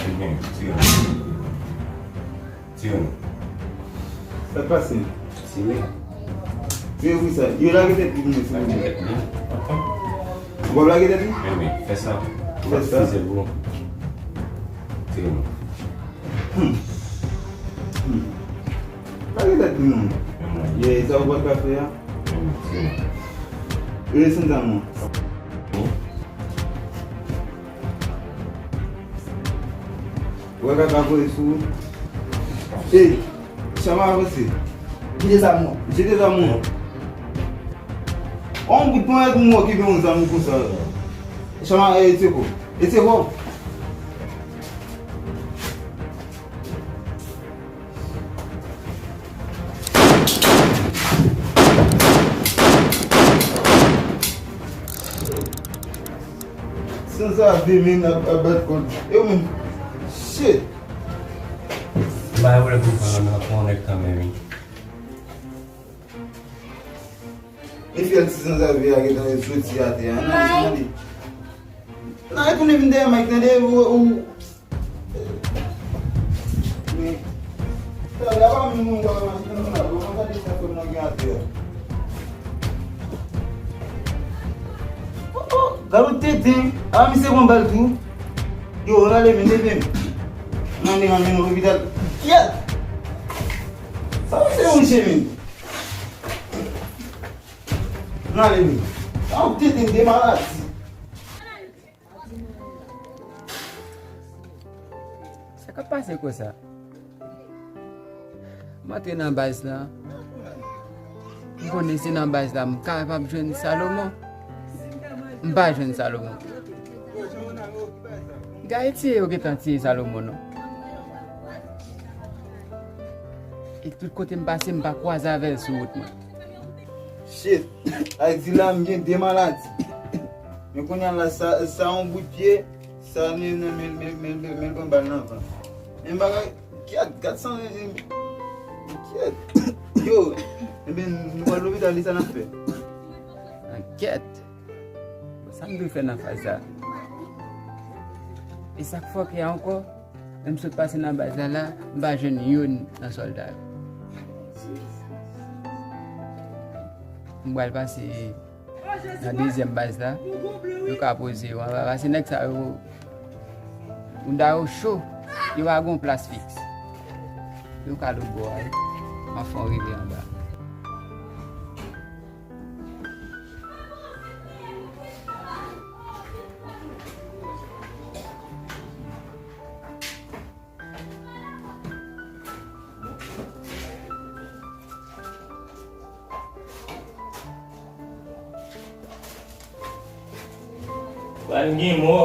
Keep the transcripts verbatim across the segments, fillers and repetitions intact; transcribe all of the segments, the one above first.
Ebyen, tire. Tire. Sa k pase? Tire. Tire pou sa. Yo lage tèt li pou mwen, silvouplè. Lage tèt li. Ou p ap lage tèt li? Men, men, fè sa. Fè sa. Fize pou ou. Tire non. Hmm. Hmm. Lage tèt li non. Men mwen. Ye, sa ou pa ka fè a? Men mwen, tire non. Yo desann sa non. Wi. Wè kaka voye sou ou. Ey, Chama avanse. Jete zam ou. Jete zam ou. On bout ponyèt moun okipe yon zam konsa. Chama, e, Etcheko. Etcheko. Sanzave, men, ap, ap bat kòd. Yo, men. Shit. M pa wè pou fè nan fon nèg kanmenm, wi. E fyèl ti sanzave a gentan soti atè a. Nan, nan, nan. Nan, e tounen vin dèyè Mike, tande, ou, ou, Men, talè a pa menm nou pa mache nan la, bon, mwen gade sa fè nan gen atè a. Oh, oh, gade yon tenten. A, misye pran bal tou. Yo, ann ale, men, leve m. Ann ale, ann ale, lopital. Kyèt! Sa misye yon chemen. Ann ale, men. A, yon tenten de maladi. Sa k ap pase konsa? M antre nan baz la. M konnen se nan baz la m kapab jwenn Salomon. M pa jwenn Salomon. Gade tiye yo gentan tiye Salomon non. E tout kote m pase, m pa kwaze avè l sou wout mwen. Shit, Ayiti la m gen de maladi. Men kounye a la, sa, sa yon bout pye, sa men, men, men, men, men, men l pran bal nan van. Men bagay, kyèt, gad san, kyèt. Yo, ebyen, nou pral lopital, li sa n ap fè? Kyèt. Sa m dwe fè nan faz sa? E sa k fòkè a ankò, lè m sot pase nan baz la la, m pa jwenn youn nan sòlda yo. M pral pase nan dezyèm baz la, yo ka poze yo anba, paske nèg sa yo, mouda yo cho, yo pa gen yon plas fiks. Yo ka lòtbò a, wi. M ap fè yon rive anba. Pral gen mò.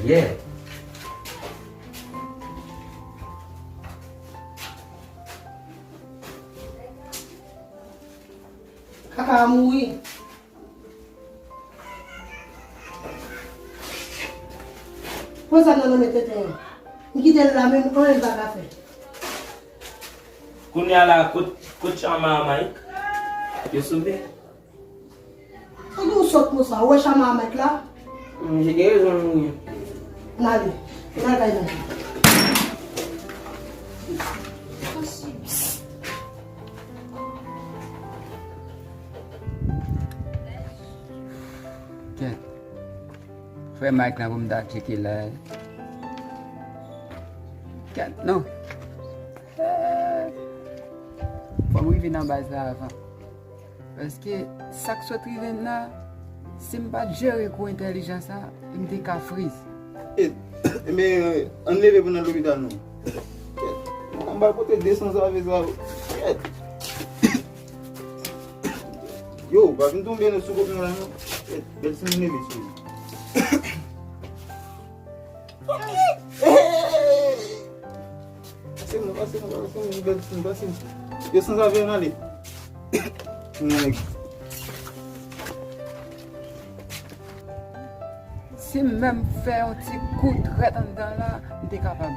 Yeah. Kaka a mouri. Pran sa nan men tenten an. M kite l la menm, anyen l pa ka fè. Kounye a la, kot, kot Chama a Mike? Yo sove? Ou di w sòt konsa, ou wè Chama a Mike la? Manje gen rezon l mouri. N ale. N al kay manje. Kèt. Frè Mike la pou m ta tcheke la. Kèt, non. Fò m rive nan baz la avan. Paske sa k sot rive m nan, si m pa t jere kou entèlijan sa, m te ka friz. E, men, ann leve pou n al lopital non. Ba kote de san zave sa yo. Shit. Yo, pa vin tonbe nan sou kòk mwen la non. Shit, bèl si m leve sou li. Pase mwen, pase mwen, pase mwen, bèl si m, pase mwen. Yo san zave an ale. Nèg. Si m menm fè yon ti kou trèt anndan la, m te kapab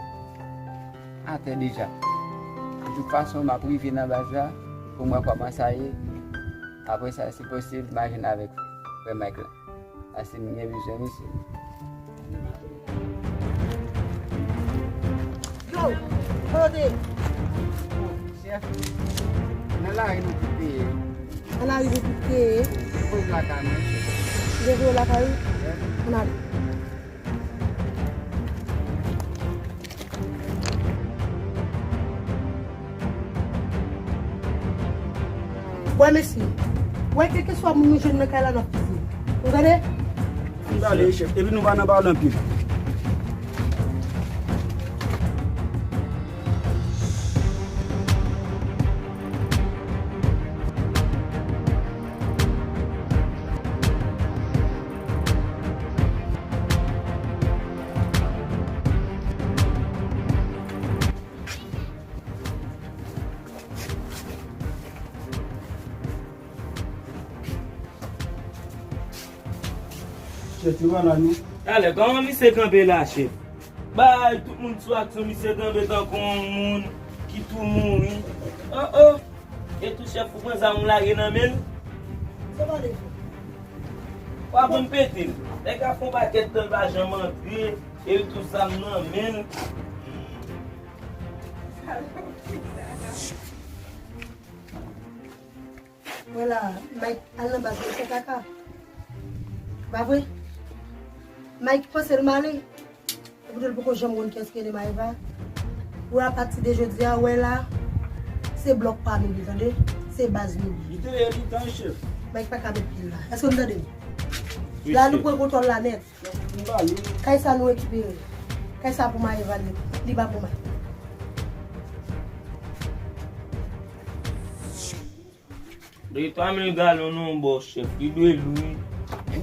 atè deja. De tout fason, m ap rive nan baz la pou m wè kòman sa ye. Apre sa, si posib, m a jwenn avèk frè Mike la. Paske m gen bezwen misye. Yo, kote? Chèf, nan lari nou tout te ye. Nan lari nou tout te ye. Depoze lakay mwen, chèf. Depoze lakay ou? Wi. Ann ale. Bon, mesye, wè kèlkeswa moun nou jwenn nan kay la, n ap fiziye. Nou tande? Ann ale, chèf. Epi nou pa nan pale anpil. Chèf, yo pa la non. Talè, kòman misye kanpe la, chèf? Bay tout moun sou aksyon, misye kanpe tankou yon moun ki tou mouri. Oh, oh. E tou chèf, ou pran zam ou lage nan men l? Sa pale. W ap vin pete l. Nèg la fè yon pakèt tan l pa janm antre, e l tou zam nan men l. Wè la, Mike al nan baz li fè kaka. Pa vre? Mike panse l male. Epi tou, l poko janm konn kiyès ki rele Maeva. Wè, apati de jodi a, wè la, se blòk pa nou li, tande? Se baz nou li. Li te ye li tan, chèf. Mike pa ka met pye l la. Èske nou tande m? Wi, chèf. La, nou pran kontwòl la nèt. Kay sa nou rekipere. Kay sa pou Maeva li. Li pa pou Mike. Li twa mil galon nan yon bò, chèf. Li dwe lou wi.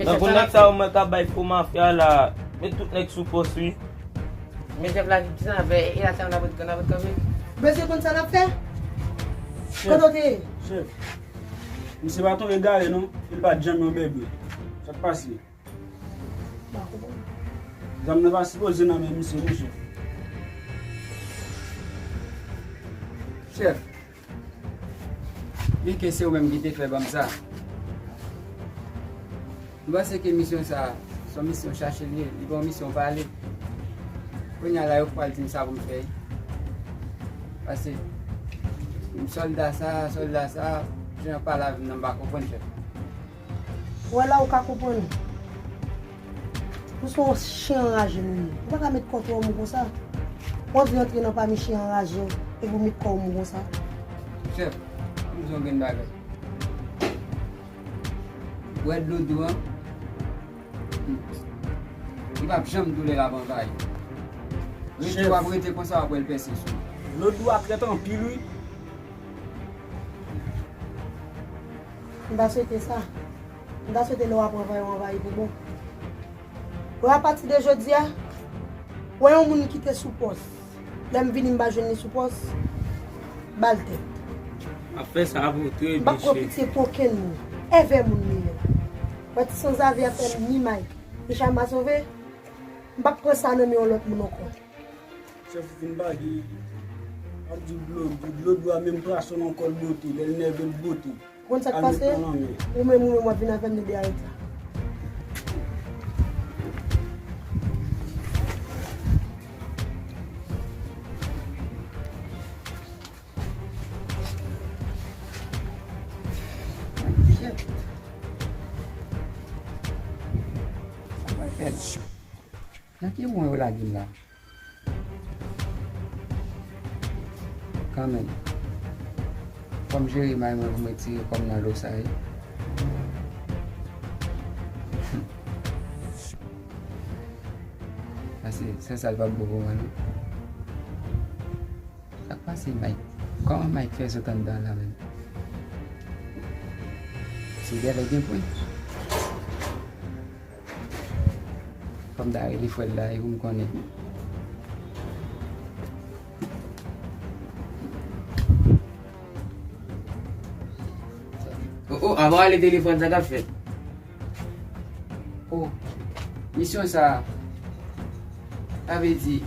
Tankou nèg sa yo mwen ka bay fo mafya la. Met tout nèg sou pòs wi. Men chèf la, ki sa n ap fè? E la sa n ap ret, n ap ret kanpe? Mesye konn sa n ap fè? Chèf. Kote w te ye? Chèf. Misye pa tonbe egare non. Li pa t janm yon bèbè. Sa k pase? Pa konprann. Zam nan pa sipoze nan men misye non, chèf. Chèf, byenke se ou menm ki te fè ban m sa. M panse ke misyon sa, se yon misyon chache l ye, li pa yon misyon pale. Kounye a la, yo pral di m sa pou m fè. Paske, m sòlda sa, sòlda sa, jan yo pale avè m nan, m pa konprann, chèf. Wè la ou ka konprann. Nou se yon chen anraje nou ye. Ou pa ka met kò twò mou konsa. Ou anvi antre nan pami chen anraje yo, epi ou met kò w mou konsa. Chèf, m di w yon grenn bagay. Bwè dlo dou an, hmm, li p ap janm doulè l ap anvayi. Rete w ap rete konsa, w ap wè l pèse sou ou. Dlo dou a trèt anpil wi. M ta swete sa. M ta swete lè w ap anvayi, w anvayi pou bon. Wè, apati de jodi a, wè yon moun ki te sou pòs. Lè m vini, m pa jwenn li sou pòs, ba l tèt. M ap fè sa pou ou trè byen, chèf. M p ap pran pitye pou okenn moun. Èvè moun li ye. Wè ti sanzave a fè m ni may. Li chama sove. M p ap pran sa nan men yon lòt moun ankò. Chèf ou fin bagi, ap di dlo, dlo, dlo a menm pwason nan kò l bote, lè l nève l bote. Ou konn sa k pase? Ou menm, ou menm w ap vin avè m nan dèyè arèt la. Shit. Sa pa fèt. Nan ki mwen yo lage m la? Kanmenm. Fò m jere may mwen pou m retire kò m nan lo sa wi. Paske sèl sa l p ap bon pou mwen non. Sa k pase? Se Mike. Kòman Mike fè sot anndan la menm? Se dèlè gen pwen. Fò m ta rele frè l la, e pou m konnen. O, o, avan w ale telefòn, sa k ap fèt? O, misyon sa a, sa vle di,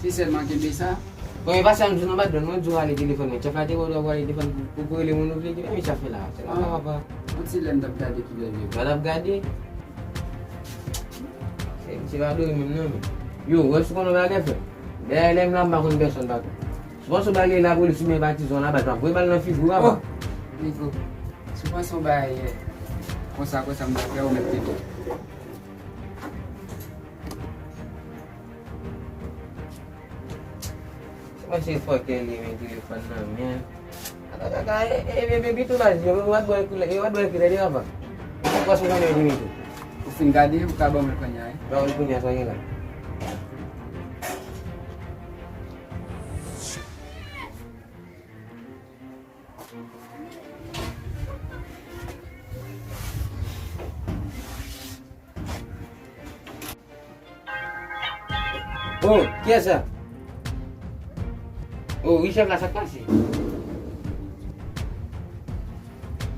se sèlman kenbe sa? Bon, e pa sa m di w nan bat, mwen di w ale telefòn, men chèf la te wè w ale telefòn pou, pou rele moun ou vle, ki men chèf la, se la papa. Yon ti lè m t ap gade kilè l ye. Lè w t ap gade? Se, se pa dòmi menm non, men. Yo, wè si w konn yon bagay fè. Dèyè lè m la, m pa konn pèsonn pa konn. Si w panse w bagay lapolis oubyen patizan la, bat, m ap voye bal nan figi w, papa. O, Nico, si w panse yon bagay konsa, konsa, m ta fè ou mèt pete. Se pa se fòkè li men telefòn nan men. Ata kaka, e, e, e, e, bito baz, yo, yo pa t bwè koulè, yo pa t bwè koulè de papa. Ou pa sou konnen li men tou. Ou fin gade, ou ka ban mwen kounye a, wi. Ban mwen kounye a, sa gen la. Oh, kiyès sa? Oh, wi, chèf la, sa k pase?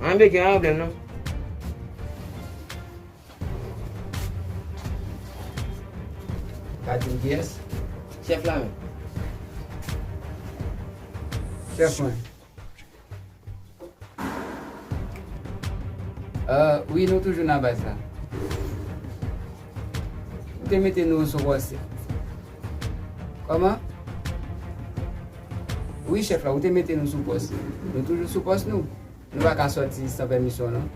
Anben, gen pwoblèm, non? Ka di m kiyès? Chèf la menm. Chèf mwen. Ah, wi, nou toujou nan baz la. Ou te mete nou sou pòs. Kòman? Wi, chèf la, ou te mete nou sou pòs. Nou toujou sou pòs nou. Nou pa ka sòti san pèmisyon, non.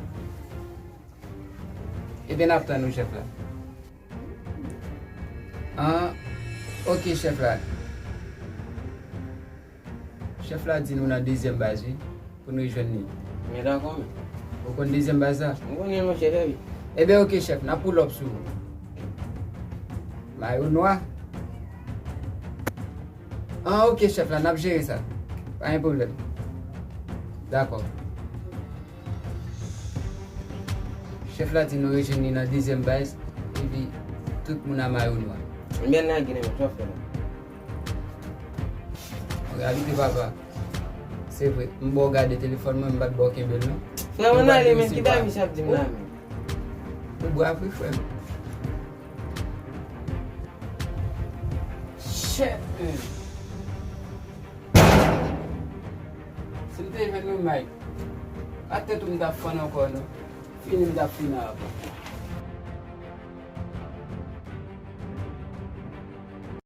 Ebyen, n ap tann ou, chèf la. Ah, oke, chèf la. Chèf la di nou nan dezyèm baz, wi, pou nou jwenn li. Men dakò, men. Ou konn dezyèm baz la? M konnen, monchè, wi. Ebyen, oke, chèf, n ap pull up sou ou. Mayo nwa. Ah, oke, chèf la, n ap jere sa. Pa gen pwoblèm. Dakò. Chèf la di nou rejwenn li nan dezyèm baz, epi tout moun a mayo nwa. Ebyen, lage nan men, sa w ap fè la? An reyalite, papa, se vre, m ba w gade telefòn mwen, m pa t ba w kenbe l, non. Frè m, ann ale, men, kite misye ap di m la, men. Ou brave, wi, frè m. Shit, man. Si m te jwenn yon mic, pa tèt ou m t ap fann ankò, non. Fini m t ap fini avè w.